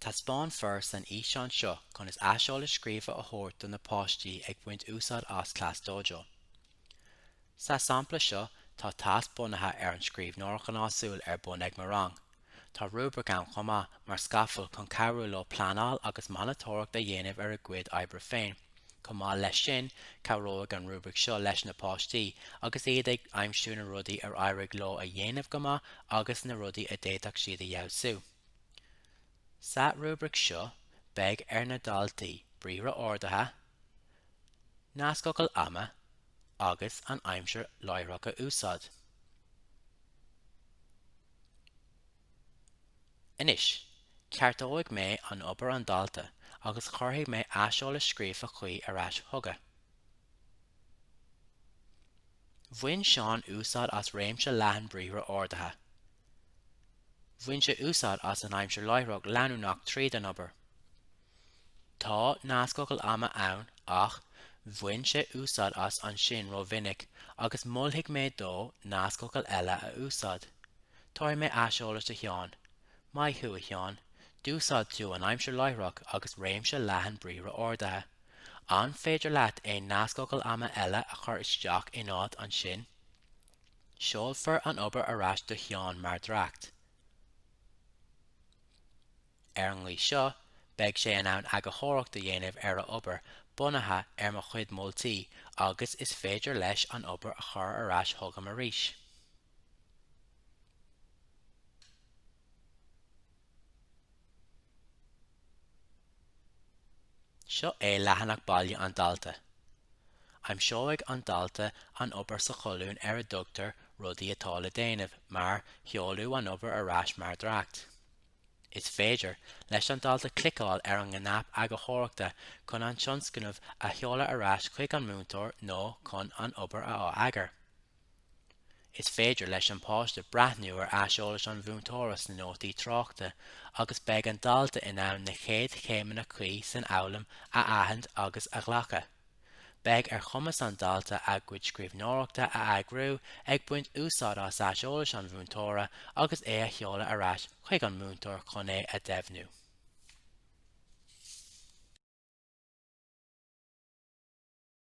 Taispeánfar san fhíseán seo conas aiseolas scríofa a thabhairt do na páistí ag baint úsáid as ClassDojo. Sa sampla seo, tá tasc bunaithe ar an scríbhneoireacht ghnásúil ar bun ag mo rang. Tá rúibric ann chomh maith mar scafall chun cabhrú leo pleanáil agus monatóireacht a dhéanamh ar a gcuid oibre féin. Chomh maith leis sin, cabhróidh an rúibric seo leis na páistí agus iad ag aimsiú na rudaí ar éirigh leo a dhéanamh go maith agus na rudaí a d'fhéadfadh siad a fheabhsú. Sa rúibric seo, beidh ar na daltaí briathra ordaithe, nascfhocail ama agus an aimsir láithreach a úsáid. Anois, ceartóidh mé an obair an dalta agus cuirfidh mé aiseolas scríofa cuí ar ais chuige. Bhain Seán úsáid as réimse leathan briathra ordaithe. Bhain sé úsáid as an aimsir láithreach leanúnach tríd an obair. Tá nascfhocal ama ann ach bhain sé úsáid as ansin rómhinic agus molfaidh mé dó nascfhocal eile a úsáid. Tabharfaidh mé aiseolas do Sheán. Maith thú, a Sheáin. D'úsáid tú an aimsir láithreach agus réimse leathan briathra ordaithe. An féidir leat aon nascfhocal ama eile a chur isteach in áit ansin? Seolfar an obair ar ais do Sheán mar dhreacht. Ar an gcaoi seo, beidh sé in ann eagarthóireacht a dhéanamh ar a obair bunaithe ar mo chuid moltaí agus is féidir leis an obair a chur ar ais chugam arís. Seo é leathanach baile an dalta. Aimseoidh an dalta an obair sa cholún ar a dtugtar 'Rudaí atá le déanamh' mar sheoladh an obair ar ais mar dhreacht. Is féidir leis an dalta cliceáil ar an gcnaipe eagarthóireachta chun an tionscnamh a sheoladh ar ais chuig an múinteoir nó chun an obair a atheagar. Is féidir leis an bpáiste breathnú ar aiseolas an mhúinteora sna nótaí tráchta agus beidh an dalta in ann na chéad chéimeanna cuí san fhoghlaim a aithint agus a ghlacadh. Beidh ar chumas an dalta a gcuid scríbhneoireachta a eagrú ag baint úsáid as aiseolas an mhúinteora agus é a sheoladh ar ais chuig an múinteoir chun é a dheimhniú.